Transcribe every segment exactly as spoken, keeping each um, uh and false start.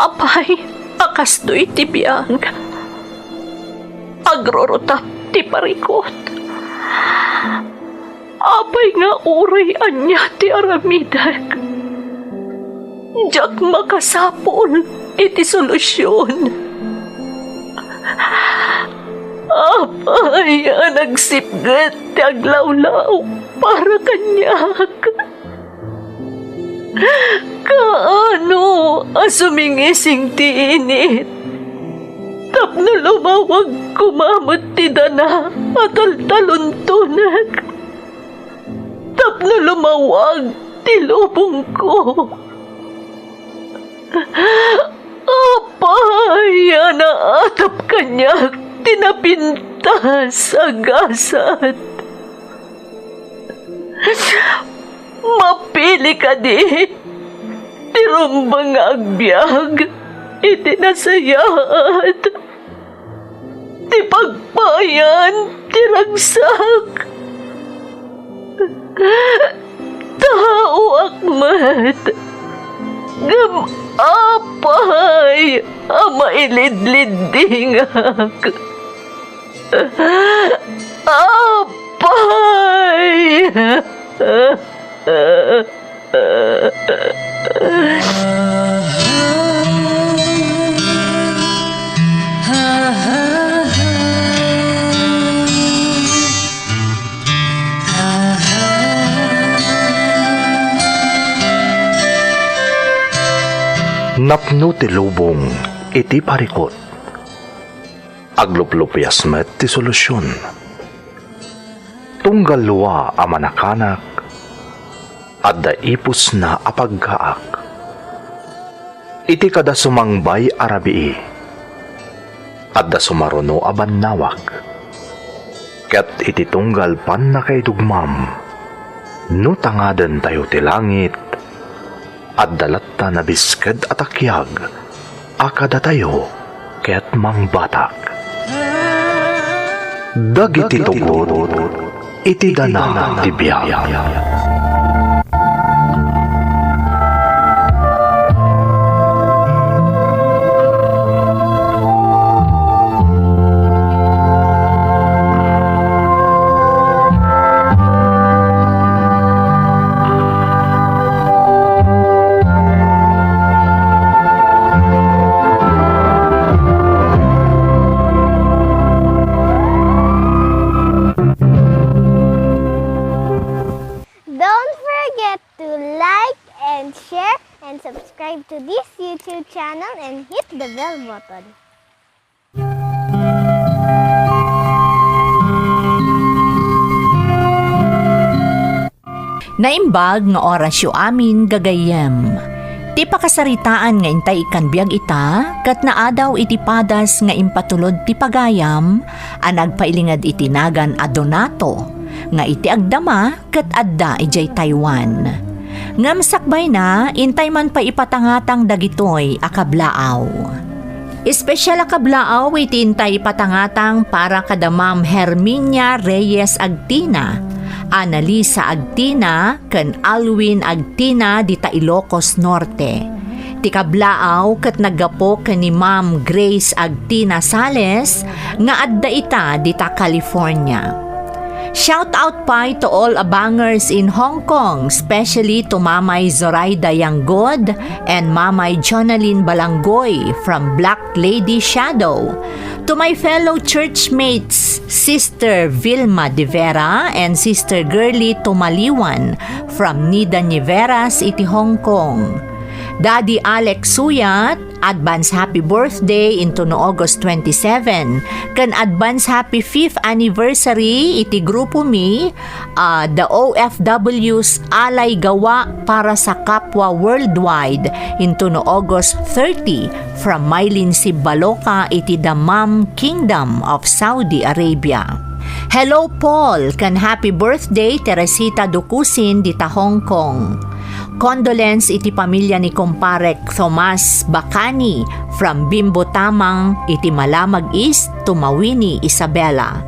Apay a kastoy ti biag? Agrurutap ti parikut. Apay nga uray ania ti aramidek, diak makasapul iti solusion. Apay a nagsipget ti aglawlaw para kaniak? Kaano a sumingising ti init tapno lumawag koma met ti dana a taltaluntonek? Tapno lumawag ti lubongko. Apay a naatap kaniak ti napintas a gasat? Mapili kadi ti rumbeng nga agbiag iti nasayaat ti pagpayan ti ragsak. Taoak met, ngem apay a mailidliddingak? Apay! Napno ti lubong iti parikut. Agluplupias met ti solusion. Tunggal lua a manakanak, adda ipusna a paggaak. Iti kada sumangbay a rabii, adda sumaruno a bannawag. Ket iti tunggal pannakaidugmam, no tangadentayo ti langit, adda latta nabisked a takiag a kadatayo ket mangbatak. Dagiti tugot iti dana ti biag. Don't forget to like and share and subscribe to this YouTube channel and hit the bell button. Naimbag nga orasyo amin, gagayyem. Ti pakasaritaan nga intay ikkan biag ita, ket naadaw iti padas nga impatulod ti pagayam a nagpailinged iti nagan a Donato, nga iti agdama ket adda idiay Taiwan. Ngem sakbayna, intay man pay ipatangatang dagitoy a kablaaw. Espesyal a kablaaw iti intay ipatangatang para kada Ma'am Herminia Reyes Agtina, Annalisa Agtina, ken Alwin Agtina dita Ilocos Norte. Ti kablaaw ket naggapu ken ni Ma'am Grace Agtina Sales nga adda ita dita California. Shout out pay to all abangers in Hong Kong, especially to Mamay Zoraida Yanggod and Mamay Jonalyn Balanggoy from Black Lady Shadow. To my fellow churchmates, Sister Vilma De Vera and Sister Girly Tumaliwan from Nida Niveras iti Hong Kong. Daddy Alex Suyat, advance happy birthday into no August twenty-seven, ken advance happy fifth anniversary iti grupo mi, ah, the O F Ws Alay Gawa para sa Kapwa Worldwide into no August thirty from Mylene Sib Baloca iti Dammam Kingdom of Saudi Arabia. Hello, Paul, ken happy birthday, Teresita Dukusin, dita Hong Kong. Condolence iti pamilya ni Kumparek Thomas Bacani from Bimbo Tamang iti Malamag East to Mawini, Isabela.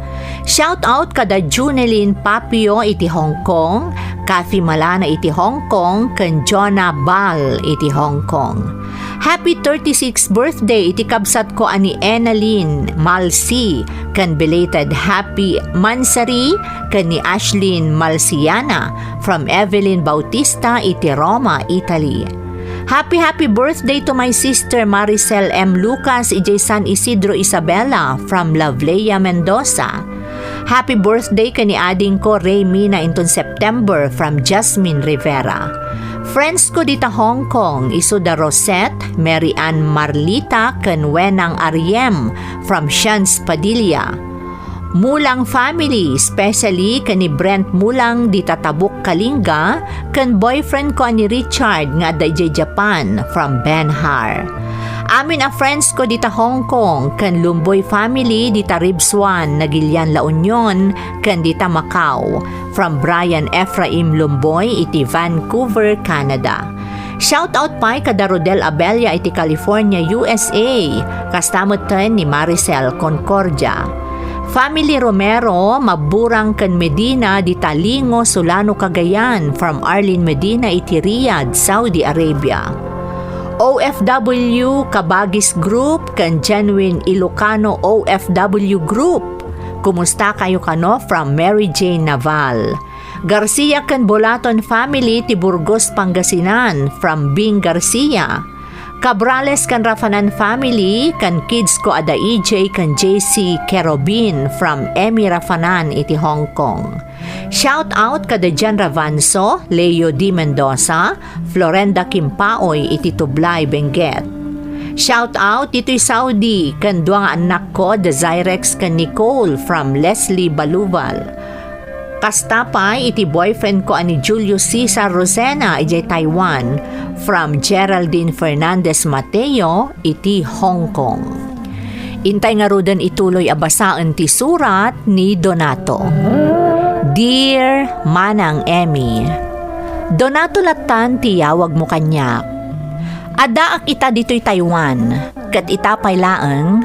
Shout out kada Junelin Papio iti Hong Kong, Kathy Malana iti Hong Kong, ken Jonah Bal iti Hong Kong. Happy thirty-sixth birthday iti kabsatko a ni Enalyn Malsi, ken belated happy mansari ken ni Ashlyn Malsiana from Evelyn Bautista iti Roma, Italy. Happy, happy birthday to my sister Maricel M. Lucas idiay San Isidro, Isabela from Lovleya Mendoza. Happy birthday ken ni adingko Ray Mina inton September from Jasmine Rivera. Friends ko dita Hong Kong, isu da Rosette, Mary Ann Marlita, ken Wenang Ariem from Shans Padilla. Mulang family, especially ken ni Brent Mulang dita Tabuk, Kalinga, ken boyfriend ko a ni Richard nga adda idiay Japan from Ben Har. Amin a friends ko dita Hong Kong, ken Lumboy family dita Ribsuan, Nagilian, La Union, ken dita Macau, from Brian Ephraim Lumboy iti Vancouver, Canada. Shout out pay kada Rodel Abella iti California, U S A, kasta metten ni Maricel Concordia. Family Romero, Maburang ken Medina dita Lingo, Solano, Cagayan, from Arlene Medina iti Riyadh, Saudi Arabia. O F W Kabagis Group ken Genuine Ilocano O F W Group. Kumusta kayo kano from Mary Jane Naval. Garcia ken Bolaton family ti Burgos, Pangasinan, from Bing Garcia. Cabrales ken Rafanan family ken kids ko a da E J ken J C Kerobin from Emmy Rafanan iti Hong Kong. Shout out kada Jan Ravanso, Leo D. Mendoza, Florenda Kimpaoy iti Tublay, Benguet. Shout out ditoy Saudi ken dua nga annakko, da Zyrex ken Nicole from Leslie Baluval. Kasta pay iti boyfriend ko a ni Julio Cesar Rosena idiay Taiwan, from Geraldine Fernandez Mateo iti Hong Kong. Intay ngaruden ituloy a basaen ti surat ni Donato. Dear Manang Emmy, Donato lattan ti yawagmo kaniak. Addaak ita ditoy Taiwan, ket ita pay laeng,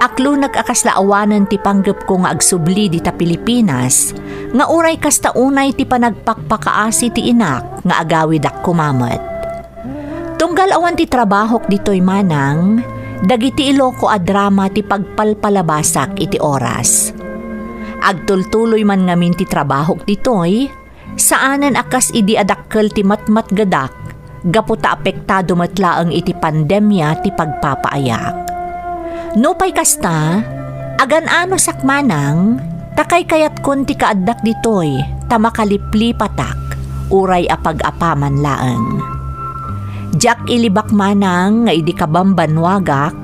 aklonek a kasla awanen ti panggepko nga agsubli dita Pilipinas, nga uray kasta unay ti panagpakpakaasi ti inak nga agawidak koma met. Tunggal awan ti trabahok ditoy manang, dagiti iloko a drama ti pagpalpalabasak iti oras. Agtultuloy man ngamin ti trabahok ditoy, saanen a kas idi a dakkel ti matmatgedak, gapu ta apektado met laeng iti pandemia ti pagpapaayak. Nupay kasta, agan-anosak manang, ta kaykayatkon ti kaaddak ditoy, ta makaliplipatak, uray apag-apaman laeng. Diak ilibak manang nga idi kabambannuagak,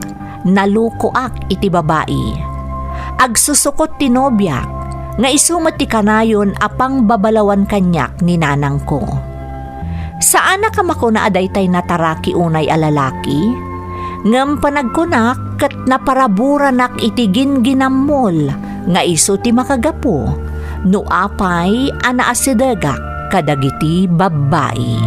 nalukoak iti babai. Agsusukot ti nobiak, nga isu met ti kanayon a pangbabalawan kaniak ni nanangko. Saanak a makuna a daytay nataraki unay a lalaki, ngem panagkunak ket naparaburanak iti ginginammol nga isu ti makagapu no apay a naasidegak kadagiti babbai.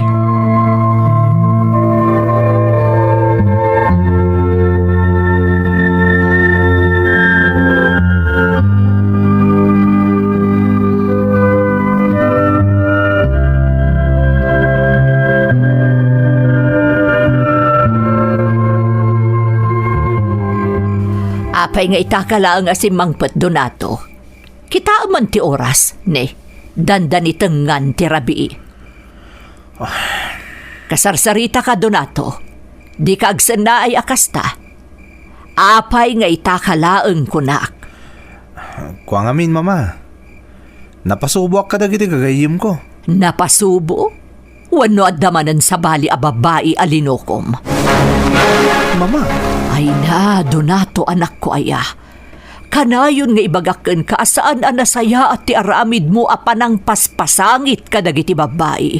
Apay nga itaka laeng a simmangpet, Donato? Kitaem man ti oras, ne, dandanitengan ti rabii. Kasarsaritaka, Donato. Dika agsennaay a kasta. Apay nga itaka laeng, kunak? Kua ngamin, Mama. Napasuboak kadagiti gagayyemko. Napasubo? Wenno adda manen sabali a babbai a linukom? Mama! Ay na, Donato, anakko aya. Kanayon nga ibagak kenka a saan a nasayaat ti aramidmo a panangpaspasangit kadagiti babbai.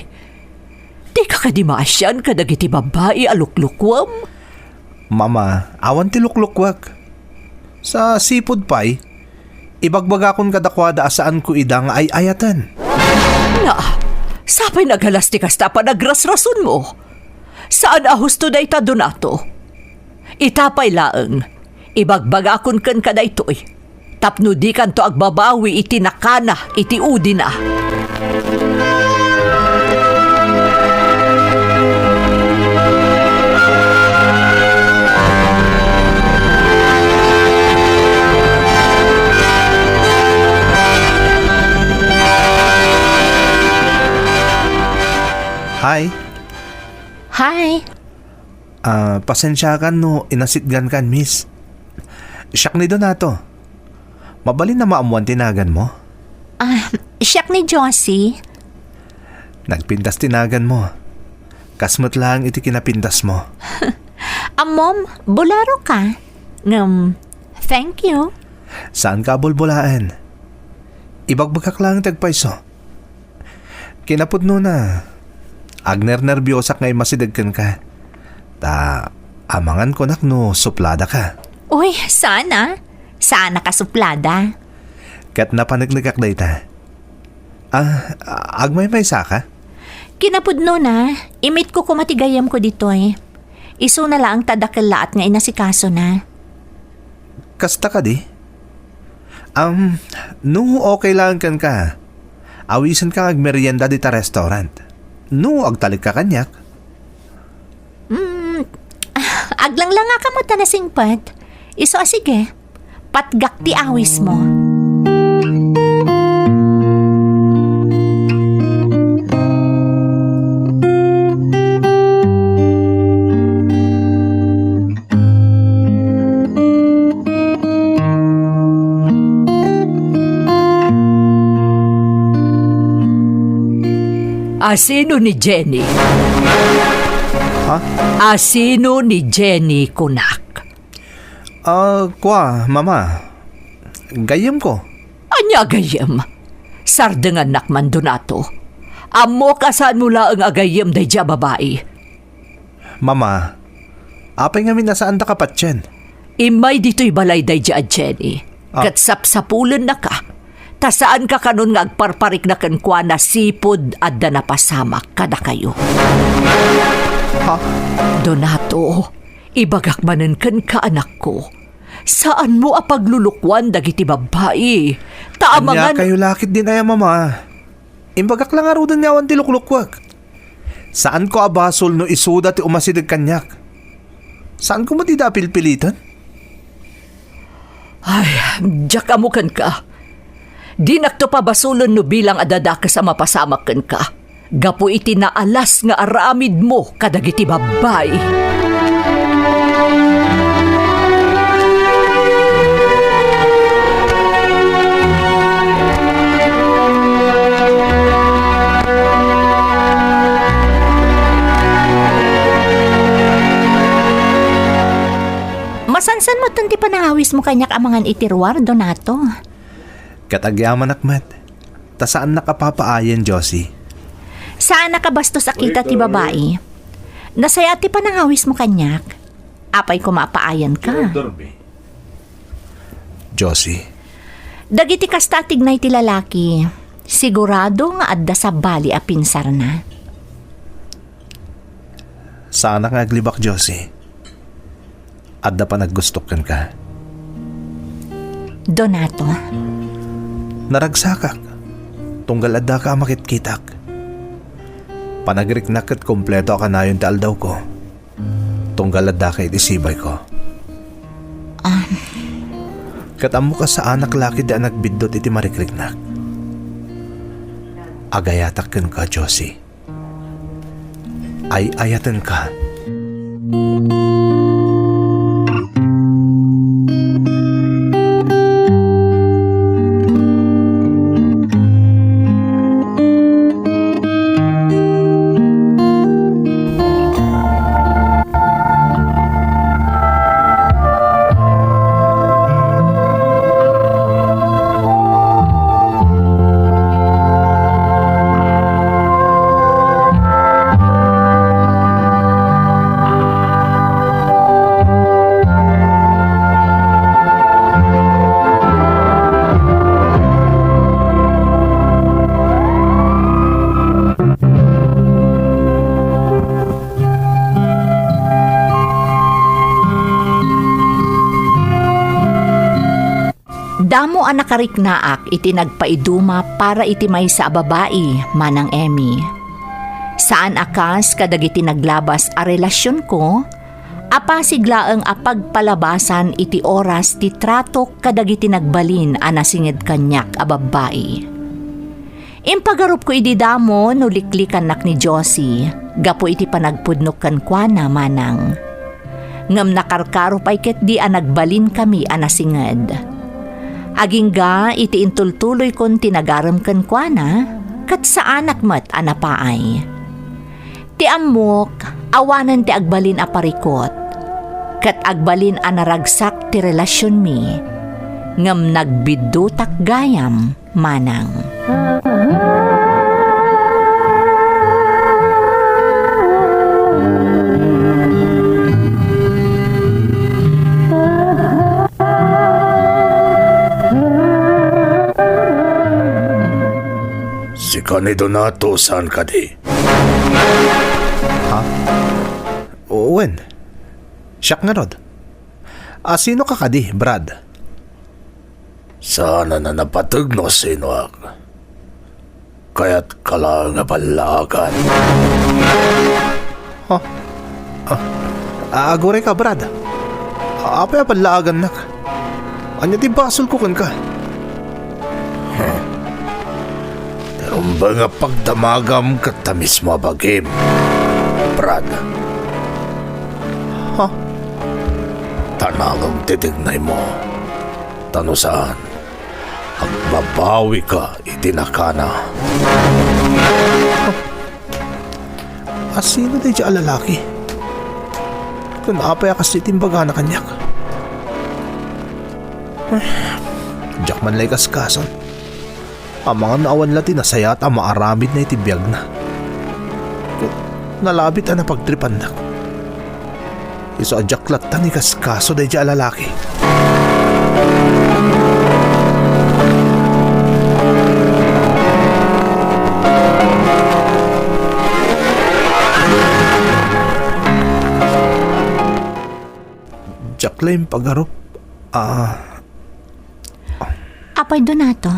Dika kadi maasian kadagiti babbai a luklukuem? Mama, awan ti luklukuek. Sa sipud pay, ibagbagakon kadakuada a saanko ida nga ay-ayaten. Na, sapay nagalas ti kasta a panagrasrasonmo. Saan a husto dayta, Donato. Ita pay laeng, ibagbagakon kenka daytoy. tapno dikanto agbabawi iti nakana iti udina. Hi. Hi. Ah, pasensiakan no inasitgankan, miss. Siak ni Donato. Mabalin a maammuan ti naganmo? Ah, siak ni Josie. Nagpintas ti naganmo. Kas met laeng iti kinapintasmo. Ammom, bularo ka. Ngem, thank you. Saanka a bulbulaen. Ibagbagak laeng ti agpayso. Kinapudnona, agnernerbiosak nga immasideg kenka. Ta amangan kunak no supladaka. Uy, saan a. Saan a kasuplada. Ket napaneknekak dayta. Ah, agmaymaysaka? Kinapudnona, imitko koma ti gayyemko ditoy. Isuna laeng ta dakkel laat nga inasikasona. Kasta kadi? Am, no okay laeng kenka, awisenka nga agmerienda dita restaurant. No agtalekka kaniak? Mm, aglanglangaka met a nasingpet. Isu a sige. Patgak ti awismo. Asino ni Jenny? Ha? Asino ni Jenny, kunak? Ah, kua, Mama. Gayyemko. Ania a gayyem? Sardengannak man, Donato. Ammok a saanmo laeng a gayyem daydiay a babai. Mama, apay ngamin a saanta kapatien? Immay ditoy balay daydiay a Jenny. Ah. Ket sapsapulennaka, ta saanka kanon nga agparparikna kenkuana sipud adda napasamak kadakayo. Ha? Donato, ibagak manen kenka, anakko. Saanmo a paglulukuan dagiti babbai. Ta amangan. Ania kayo lakit din aya, Mama? Imbagak la ngaruden nga awan ti luklukuek. Saanko a basol no isuda ti umasideg kaniak. Saanko met ida a pilpiliten? Ay, diak ammo kenka. Dinakto pabasolen no bilang a dadakes a mapasamak kenka. Gapu iti naalas nga aramidmo kadagiti babbai. Masansan metten ti panangawismo kaniak amangan iti ruar, Donato. Ket agyamanak met, ta saannak a papaayen, Josie. Saanak a bastos a kita ti babai. Nasayaat ti panangawismo kaniak. Apay koma a paayanka? Josie. Dagiti kasta a tignay ti lalaki, sigurado nga adda sabali a pinsarna. Saanak nga aglibak, Josie. Adda panaggustok kenka. Donato. Naragsakak. Tunggal addaka a makitkitak. Panagriknak ket kompleto a kanayon ti aldawko. Tunggal addaka iti sibayko. Ah. Ket ammok a saanak lakit a nagbiddut iti marikriknak. Agayatak kenka, Josie. Ay-ayatenka. a nakariknaak iti nagpaiduma para iti maysa a babai, Manang Emmy. Saan a kas kadagiti naglabas a relasionko, a pasig laeng a pagpalabasan iti oras ti tratok kadagiti nagbalin a nasinged kaniak a babbai. Impagarupko idi damo no liklikannak ni Josie gapu iti panagpudnok kenkuana, Manang. Ngem nakarkaro pay ketdi a nagbalinkami a nasinged. Agingga iti intultuloykon ti nagarem kenkuana, ket saanak met a napaay. Ti ammok, awanen ti agbalin a parikut, ket agbalin a naragsak ti relasionmi, ngem nagbiddutak gayam, Manang. Sika ni Donato, saan kadi? Ha? Wen, siak ngarud. A, sino ka kadi, Brad? Saan a napateg no sinoak. Kayatka laeng a ballaagan. Ha? Ah, aguray ka, Brad. Apay a ballaagannak? Ania ti basolko kenka? Huh. Ti rumbeng a pagdamagam ket ta mismo a bagim, Brad. Ha? Tanangem ti tignaymo. Ta no saan, agbabawika iti nakana. A, sino daydiay a lalaki? Ken apay a kasdi ti imbagana kaniak? Ah, diak man la ikaskason. Amangan no awan la ti nasayaat a maaramidna iti biagna. Ket nalabit a napagtripannak. Isu a diak latta ikaskaso daydiay a lalaki. Diak la impagarup a. Apay, Donato,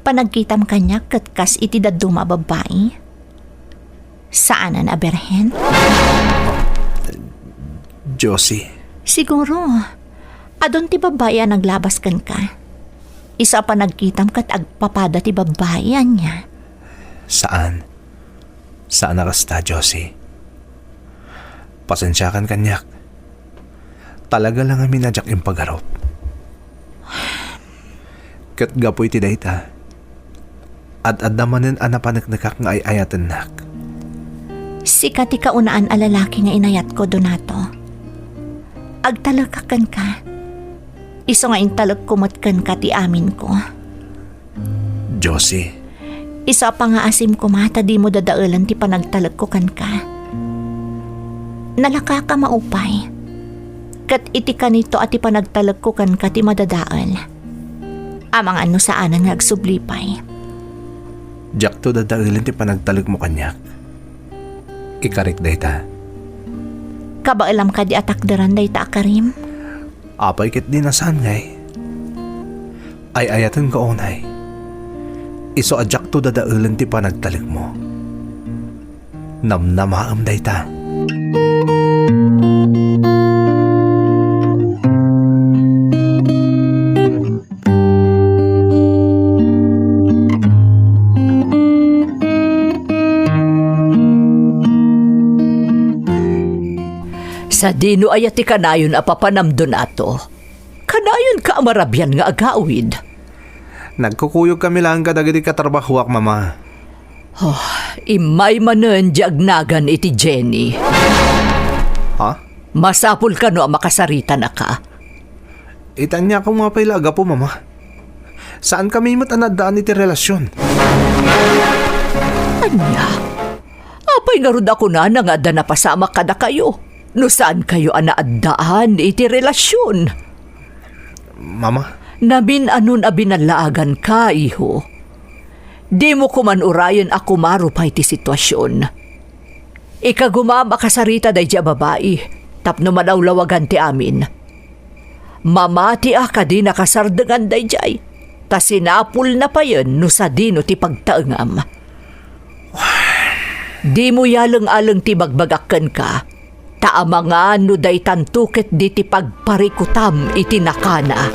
panagkitam kaniak ket kas iti dadduma a babbai? Saanen a birhen? Josie. Siguro, adun ti babbai a naglabas kenka. Isu a panagkitam ket agpapada ti babbai, ania? Saan. Saan a kasta, Josie. Pasensiakan kaniak. Talaga la ngamin a diak impagarup. Ket gapu iti dayta, ad-adda manen a napaneknekak nga ay-ayatennak. Sika ti kaunaan a lalaki nga inayatko, Donato. Agtalekak kenka. Isu nga intalekko met kenka ti aminko. Josie. Isu a pangaasim koma ta dimo dadaelen ti panagtalekko kenka. Nalakaka maupay. Ket iti kanito a ti panagtalekko kenka ti madadael. Amangan no saanen nga agsubli pay. Diakto dadaelen ti panagtalekmo kaniak. Ikarik dayta. Kabaelam kadi a takderan dayta a karim? Apay ketdi a saan ngay? Ay-ayatenka unay. Isu a diakto dadaelen ti panagtalekmo. Namnamaem dayta. Sadino aya ti kanayon a papanam, Donato? Kanayonka a marabian nga agawid. Nagkukuyogkami laeng kadagiti katrabahoak, Mama. Oh, immay manen di agnagan iti Jenny. Ha? Masapul kano a makasaritanaka. Iti ania koma pay la a gapu, Mama. Saankami met a naaddaan iti relasion. Ania? Apay ngarud a kunana nga adda napasamak kadakayo no saankayo a naaddaan iti relasion? Mama? Namin-anon a binallaaganka, iho. Dimo koman urayen a kumaro pay ti situasion. Ikagumam a kasarita daydiay a babai tapno malawlawagan ti amin. Mamati a kadi nakasardengan daydiay, ta sinapulna payen no sadino ti pagtaengam. Dimo yaleng-aleng ti ibagbagak kenka, ta amangan no daytanto ketdi ti pagparikutam iti nakana.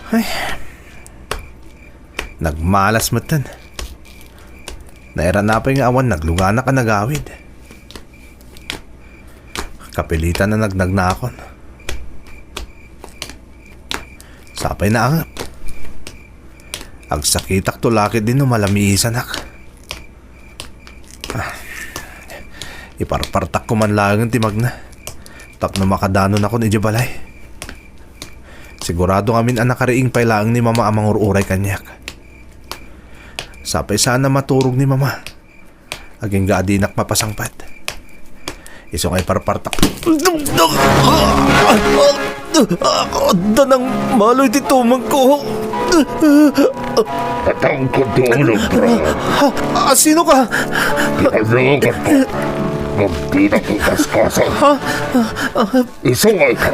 Ay. Nagmalas metten. Nairana pay nga awan nagluganak a nagawid. Kapilitan a nagnagnakon. Sapay naangep. Agsakitak to laketdi no malamiisanak. Ah, iparpartakko man laengen ti magna. Tapno makadanonakon idiay balay. Sigurado ngamin a nakariing pay laeng ni Mama a mangur-uray kaniak. Sapay saan a maturog ni Mama. Agingga a dinak mapasangpet. Isu nga iparpartak. Adda nang malo iti tumengko. Patangkod ti ulog, Brad. Ha? Ah, sino ka? Ipalukan ko. Ngem dinak ikaskasan. Ha? Isungay ka.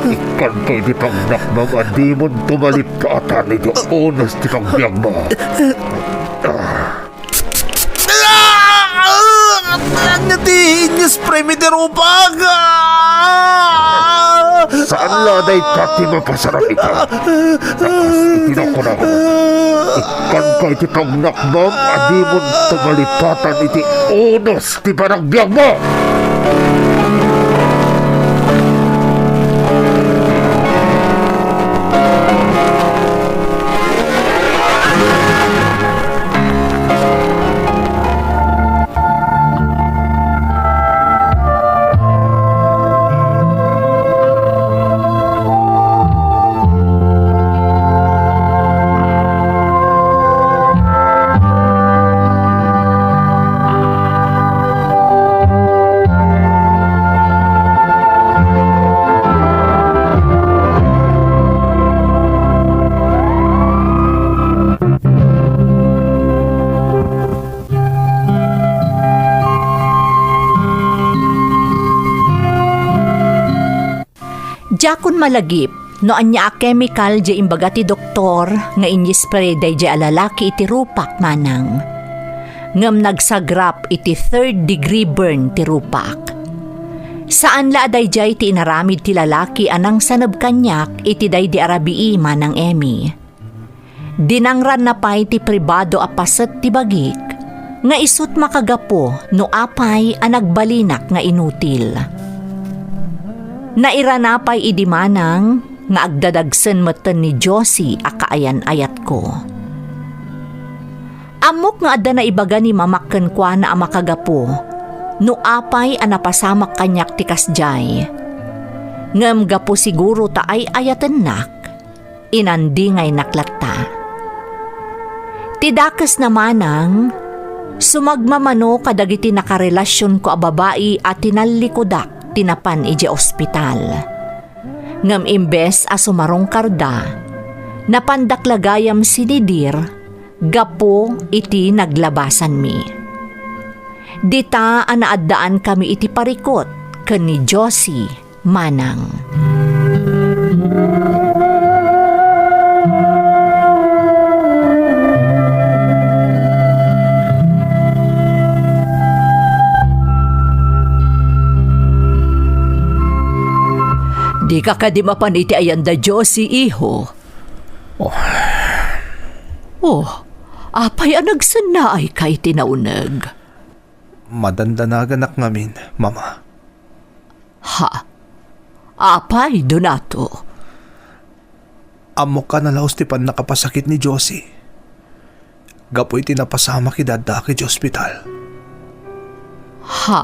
Ikkanto iti pangnakmam a dimon tumalipatan iti unos ti pagbiagmo. Ah. Ania ti inyes-spray mi ti rupak? Ah! Saan la dayta ti mapasarap ita? Kas iti nakunako, ikkanka iti pangnakmam a dimon tumalipatan iti unos ti panagbiagmo. Diakon malagip no ania a kemikal diay imbaga ti doktor nga inyes-spray daydiay a lalaki iti rupak, manang. Ngem nagsagrap iti third degree burn ti rupak. Saan la a daydiay ti inaramid ti lalaki a nangsaneb kaniak iti daydi a rabii, Manang Emmy. Dinangranna pay ti pribado a paset ti bagik nga isut' makagapu no apay a nagbalinak nga inutil. Nairana pay idi manang nga agdadagsen metten ni Josie a kaayan-ayatko. Ammok nga adda naibaga ni Mamak kenkuana a makagapu no apay a napasamak kaniak ti kasdiay. Ngem gapu siguro ta ay-ayatennak, inandingaynak latta. Ti dakesna manang, sumagmamano kadagiti nakarelasionko a babai a tinallikudak ti napan idiay ospital. Ngem imbes a sumarungkarda, napandak la gayam sinidir gapu iti naglabasanmi. Dita a naaddaankami iti parikut ken ni Josie, manang. Dika kadi mapan iti ayanda, Josie, iho? Oh. Oh, apay a nagsennaayka iti nauneg? Madandanaganak ngamin, Mama. Ha? Apay, Donato? Ammok a nalaus ti pannakapasakit ni Josie gapu iti napasamak idi addaak idiay ospital. Ha?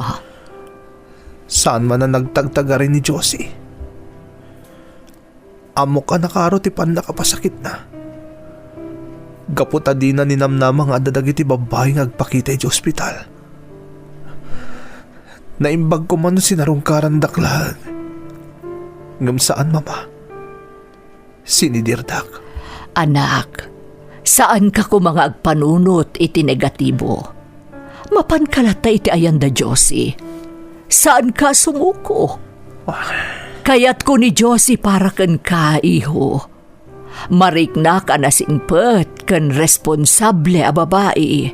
Saan man a nagtagtagari ni Josie. Ammok a nakaro ti pannakapasakitna. Gapu ta dina ninamnama nga adda dagiti babbai nga agpakita idiay ospital. Naimbag koma no sinarungkarandak laeng Ngem saan, Mama. Sinidirdak. Anak, saanka koma nga agpanunot iti negatibo. Mapanka latta iti ayan da Josie. Saanka a sumuko. Kayatko ni Josie para kenka, iho. Mariknak a nasingpet ken responsable a babai.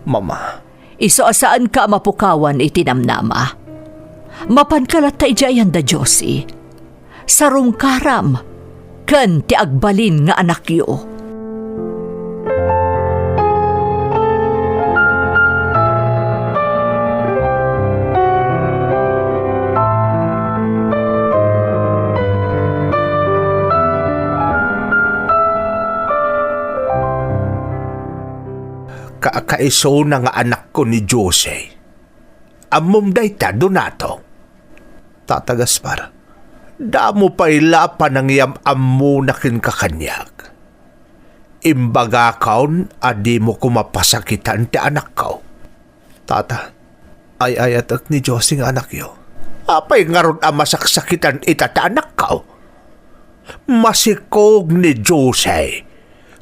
Mama. Isu a saanka a mapukawan iti namnama. Mapanka latta idiay ayan da Josie. Sarungkaram ken ti agbalin nga anakyo. Ka-, kaisuna nga anakko ni Jose. Ammom dayta, Donato? Tata Gaspar, damo pay la a panangiyam-ammona kenka kaniak. Imbagakon a dimo koma pasakitan ti anakko. Tata, ay-ayatek ni Josie nga anakyo. Apay ngarud a masaksakitan ita ti anakko? Masikog ni Josie,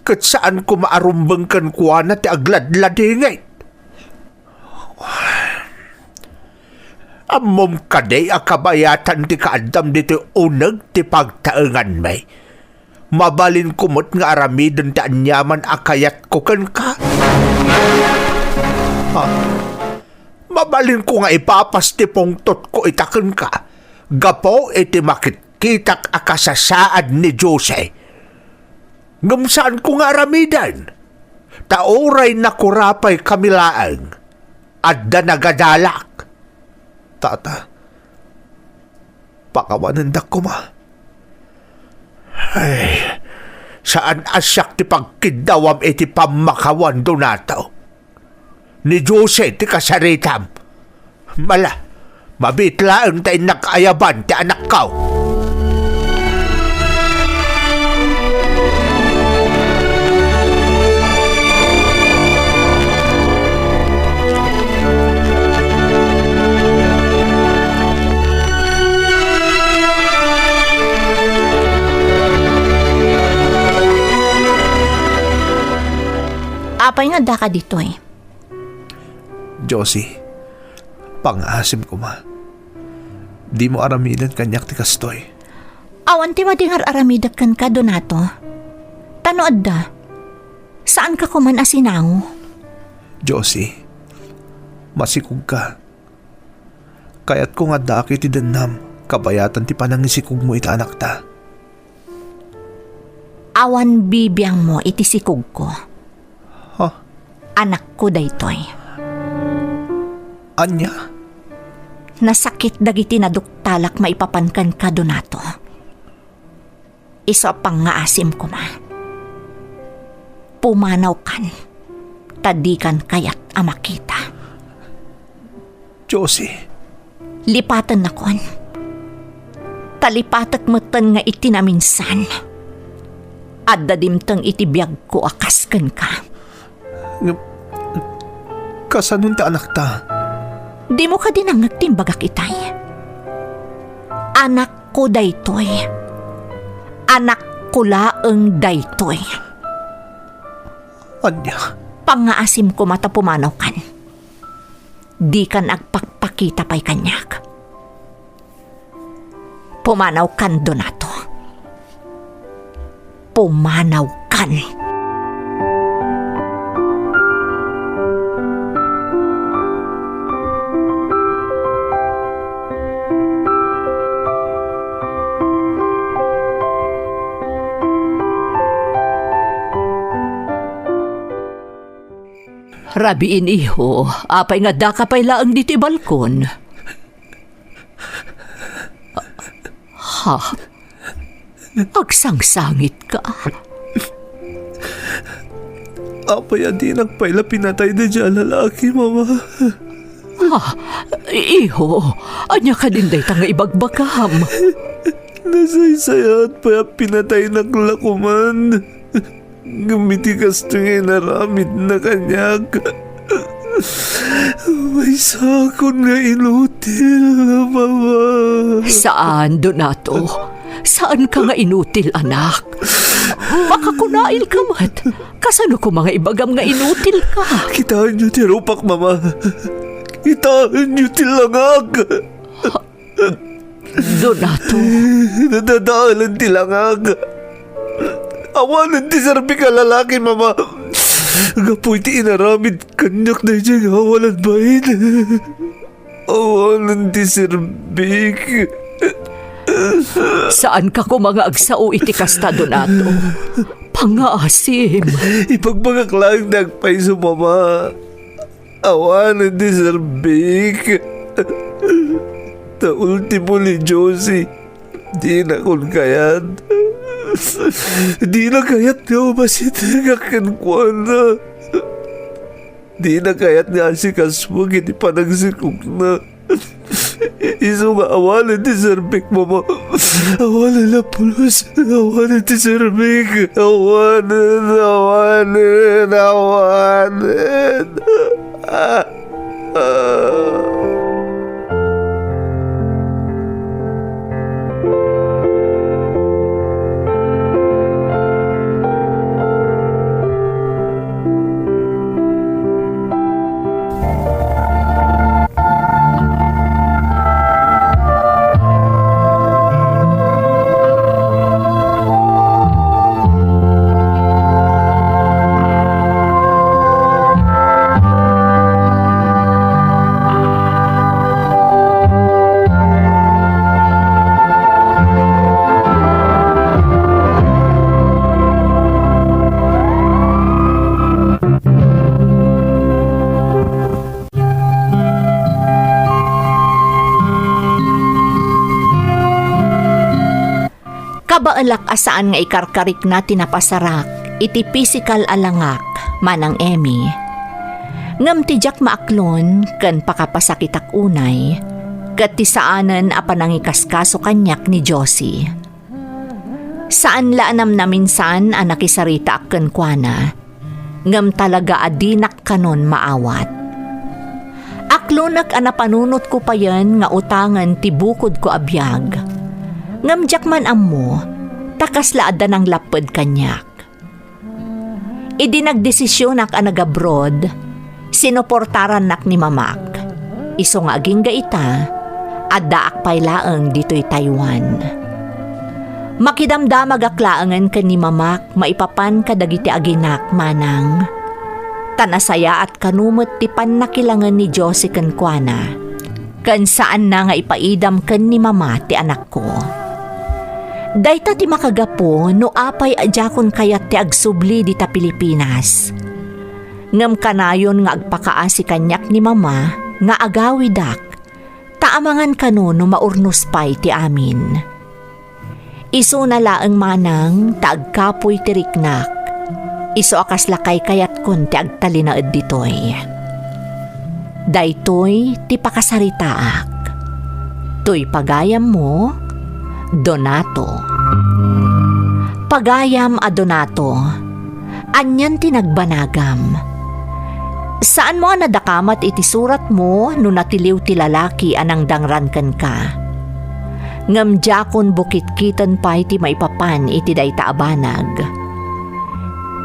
ket saan koma a rumbeng kenkuana ti agladladingit. Ammom kadi a kabayatan ti kaaddam ditoy uneg ti pagtaenganmi? Mabalinko met nga aramiden ti aniaman a kayatko kenka. Ha? Mabalinko nga ipapas ti pungtotko ita kenka gapu iti makitkitak a kasasaad ni Jose. Ngem saanko nga aramiden, ta uray nakurapay kami laeng, adda nagadalak. Tata, pakawanendak koma. Ay, saan a siak ti pagkiddawam iti pammakawan, Donato. Ni Jose ti kasaritam. Mala, mabiit laeng ta innak ayaban ti anakko. Apay nga addaka ditoy? Josie, pangngaasim koma. Dimo aramiden kaniak ti kastoy. Awan ti madi nga ar-aramidek kenka, Donato. Ta no adda, saanka koman a sinango. Josie, masikogka. Kayatko nga addaak iti dennam, kabayatan ti panangisikogmo iti anakta. Awan bibiangmo iti sikogko. Ha? Anakko daytoy. Ania? Nasakit dagiti naduktalak maipapan kenka, Donato. Isu a pangngaasim koma. Pumanawkan, ta dikan kayat a makita. Josie. Lipatennakon. Ta lipatek metten nga iti naminsan, adda dimteng iti biagko a kas kenka. Ngem, kasanon ti anakta? Dimo kadi nangngeg ti imbagak itay? Anakko daytoy. Anakko laeng daytoy. Ania? Pangngaasim koma ta pumanawkan. Dikan agpakpakita pay kaniak. Pumanawkan, Donato. Pumanawkan. Rabiin, iho, apay nga addaka pay laeng ditoy balkon? Ha? Agsangsangitka? Apay a dinak pay la pinatay daydiay a lalaki, Mama? Ha? Iho, ania kadin dayta nga ibagbagam? Nasaysayaat pay a pinataynak la koman. Ngem iti kastoy nga inaramidna kaniak, Maysakon nga inutil, Mama. Saan, Donato. Saanka nga inutil, anak. Makakunailka met. Kasano koma nga ibagam nga inutilka? Kitaenyo ti rupak, Mama. Kitaenyo ti langak. Donato. Nadadalan ti langak. Awanen ti serbik a lalaki, Mama. Gapu iti inaramid kaniak daydiay nga awanan bain. Awanen ti serbik. Saanka koma nga agsao iti kasta, Donato. Pangaasim. Ipagbagak laeng ti agpayso, Mama. Awanen ti serbik. Ta ultimo ni Josie, dinakon kayat. Dina kayat nga umasitengak kenkuana. Dina kayat nga asikasuak iti panagsikogna. Isu nga awanen ti serbik, Mama. Awanen a pulos. Awanen ti serbik. Awanen, awanen, awanen. Ah, ah. Kabaelak a saan nga ikarkarikna ti napasarak iti pisikal a langak, Manang Emmy. Ngem ti diak maaklon ken pakapasakitak unay, ket ti saanen a panangikaskaso kaniak ni Josie. Saan la a namnaminsan a nakisaritaak kenkuana, ngem talaga a dinak kanon maawat. Aklonek a napanunotko payen nga utangen ti bukodko a biag. Ngem diak man ammo, ta kasla adda nanglapped kaniak. Idi nagdesisionak a nag-abroad, sinuportarannak ni Mamak. Isu nga agingga ita, addaak pay laeng ditoy Taiwan. Makidamdamagak laengen ken ni Mamak maipapan kadagiti aginak, Manang. Ta nasayaat kano met ti pannakilangen ni Josie kenkuana. Ken saanna nga ipaidam ken ni Mama ti anakko. Dayta ti makagapu no apay a diakon kayat ti agsubli dita Pilipinas. Ngem kanayon nga agpakaasi kaniak ni Mama nga agawidak, ta amangan kano no maurnos pay ti amin. Isuna laeng, Manang, ta agkapuy ti riknak. Isu a kasla kaykayatkon ti agtalinaed ditoy. Daytoy ti pakasaritaak. Toy pagayammo, Donato. Pagayam a Donato, anian ti nagbanagam? Saanmo a nadakamat iti suratmo no natiliw ti lalaki a nangdangran kenka. Ngem diakon bukitkiten pay ti maipapan iti dayta a banag.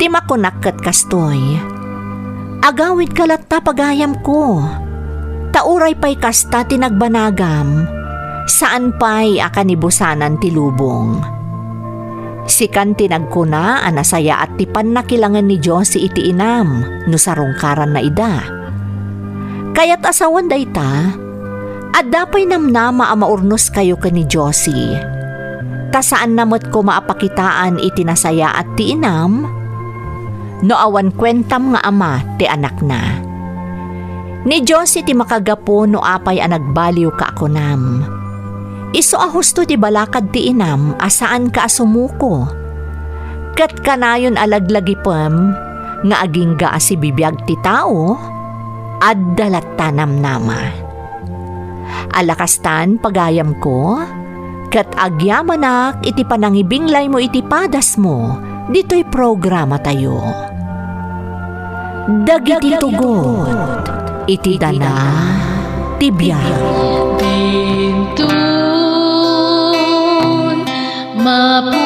Ti makunak ket kastoy, agawidka latta, pagayamko. Ta uray pay kasta ti nagbanagam, saan pay a kanibusanan ti lubong. Sikan ti nagkuna a nasayaat ti pannakilangen ni Josie iti inam no sarungkaranna ida. Kayat a sawen dayta, adda pay namnama a maurnoskayo ken ni Josie. Ta saanna met koma a pakitaan iti nasayaat ti inam no awan kuentam nga ama ti anakna. Ni Josie ti makagapu no apay a nagbaliwka a kunam. Isu a husto ti balakad ti inam a saanka a sumuko. Ket kanayon a laglagipem nga agingga a sibibiag ti tao, adda latta namnama. Ala kastan, pagayamko, ket agyamanak iti panangibinglaymo iti padasmo ditoy programatayo. Dagiti tugot. iti dana ti biag. Dinton mapu-